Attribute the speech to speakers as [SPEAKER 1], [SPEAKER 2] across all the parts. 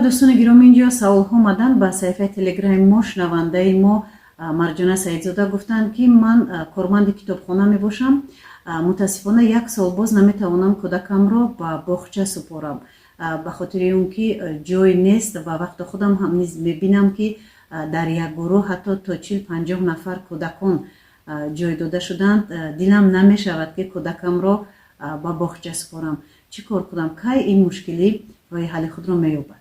[SPEAKER 1] Дӯстони гиромӣ, инҷо саволҳо омаданд ба саҳифаи Телеграми мо. Шунавандаи мо Марҷона Саидзода гуфтанд, ки ман корманди китобхона мебошам. Мутаассифона, як сол боз наметавонам кӯдакамро ба боғча супорам, ба хотири он ки ҷой нест ва вақто худам ҳам низ мебинам, ки дар як гурӯҳ ҳатто то 40-50 нафар кӯдакон ҷой дода шуданд. Дилам намешавад, ки кӯдакамро ба боғча супорам. Чӣ кор кунам? Кай ин мушкилӣ роҳи ҳалли худро меёбад?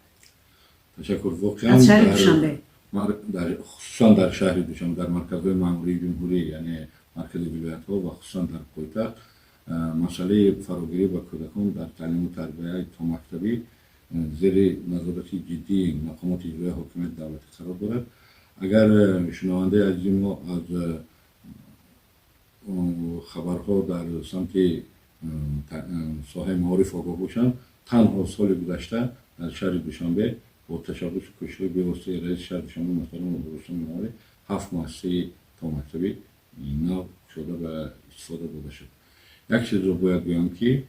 [SPEAKER 2] Ташаккур. Воқеан,
[SPEAKER 1] аз шаҳри Душанбе.
[SPEAKER 2] Хусусан дар шаҳри Душанбе, дар марказҳои маъмурии ҷумҳурӣ, яъне маркази вилоятҳо ва хусусан дар пойтахт, масъалаи фарогирӣ ба кӯдакон дар таълиму тарбияи томактабӣ зери назорати ҷиддии мақомоти иҷроияи ҳокимияти давлатӣ қарор дорад. Агар шунавандаи азизи мо аз хабарҳо дар самти соҳаи маориф огоҳ бошанд, танҳо соли гузашта дар шаҳри Душанбе бо ташаббусу кӯшишҳои бевоситаи раиси шаҳри Душанбе муҳтарам Рустам Эмомалӣ ҳафт муассисаи томактабӣ нав кушода ба истифода дода шуд. Як чизро бояд гӯям, ки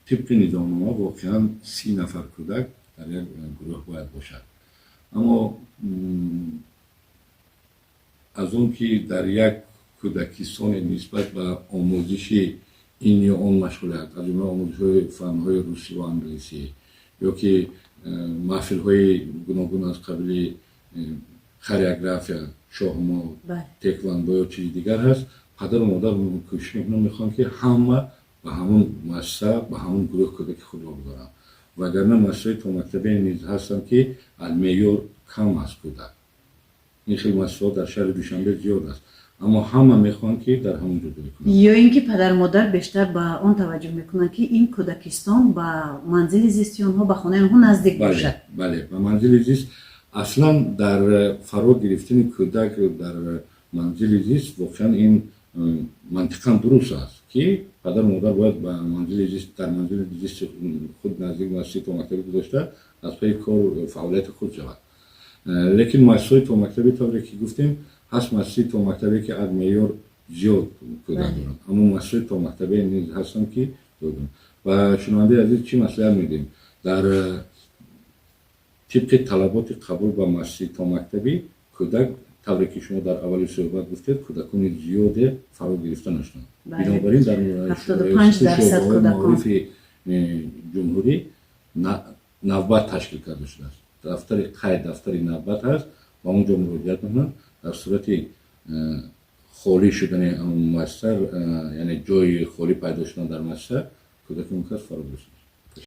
[SPEAKER 2] тибқи низомнома воқеан 30 нафар кӯдак дар як гурӯҳ бояд бошад, аммо аз он ки дар як кӯдакистоне нисбат ба омӯзиши ин ё он машғулият, аз ҷумла омӯзишҳои фанҳои русӣ ва англисӣ ё ки маҳфилҳои гуногун аз қабили хореография, шоҳмот, тэквондо ё чизи дигар ҳаст, падару модар кӯшиш мекунанд, мехоҳанд, ки ҳама ба ҳамон муассиса, ба ҳамон гурӯҳ кӯдаки худро гузоранд. Вагарна муассисаҳои томактабие низ ҳастанд, ки аз меъёр кам аст кӯдак. Ин хел муассисаҳо дар шаҳри Душанбе зиёд аст, аммо ҳама мехоҳанд, ки дар ҳамон ҷо ҷой кунанд.
[SPEAKER 1] Ё ин ки падару модар бештар ба он таваҷҷӯҳ мекунанд, ки ин кӯдакистон ба манзили зисти онҳо, ба хонаи онҳо наздик бошад.
[SPEAKER 2] Бале, ба манзили зист. Аслан дар фаро гирифтани кӯдак дар манзили зист воқеан ин мантиқан дуруст аст, ки падару модар бояд ба манзили зист, дар манзили зисти худ наздик муассисаи томактабӣ гузошта, аз пайи кор фаъолияти худ шавад. Лекин муассисаҳои томактабӣ, тавре ки гуфтем, ҳаст муассисаи томактабе, ки аз меъёр зиёд кӯдак доранд, аммо муассисаҳои томактабе низ ҳастанд, ки ва шунавандаи азиз, чӣ маслиҳат медиҳем? Дар тибқи талаботи қабул ба муассисаи томактабӣ кӯдак, тавре ки шумо дар аввали суҳбат гуфтед, кӯдакони зиёде фаро гирифта нашуданд. Бинобар ин дар маорифи ҷумҳурӣ навбат ташкил карда шудааст. Дафтари қайд, дафтари навбат ҳаст ва он ҷо муроҷиат мекунанд. Дар сурати холӣ шудани муассиса, яъне ҷои холӣ пайдо шудан дар муассиса, кӯдаки он кас фаро гирифта.